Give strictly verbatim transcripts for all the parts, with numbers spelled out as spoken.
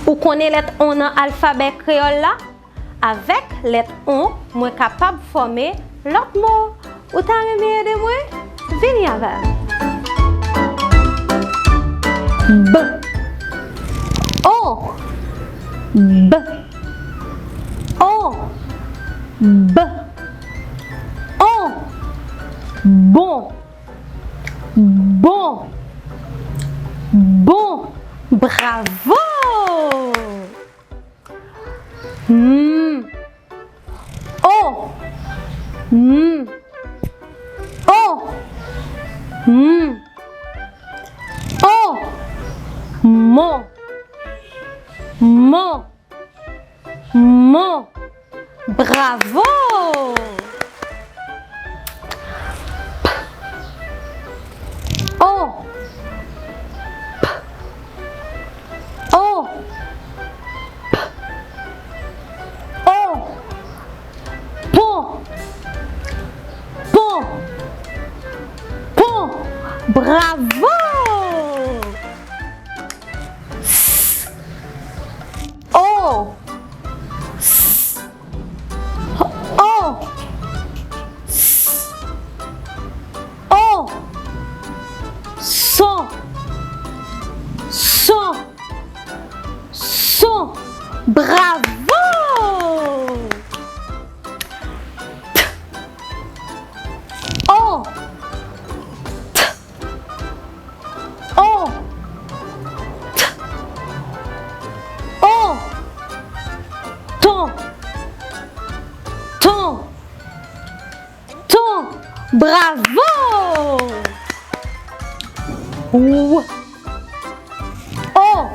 Ou konnen lèt on nan alfabè kreyòl la? Avèk lèt on, mwen kapab fòme lòt mo. Ou ta renmen ede mwen? Vini avè m. B. O. B. O. B. O. Bon. Bon. Bon. Bravo! M. O. M. O. M. O. Mon. Mon. Mon. Bravo! P. O. P. O. P. O. Pon. Pon. Pon. Bravo! S. O. S. O. S. O. Son. Son. Son. Bravo! T. O. T. O. T. O. Ton. Ton. Ton. Bravo! W. O.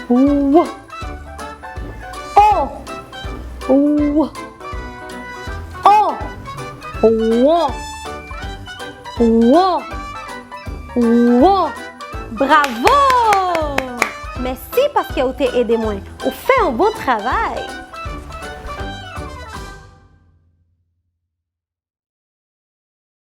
W. O. W. O. Won. Won. Won. Bravo! Mèsi paske ou te ede mwen. Ou fè yon bon travay.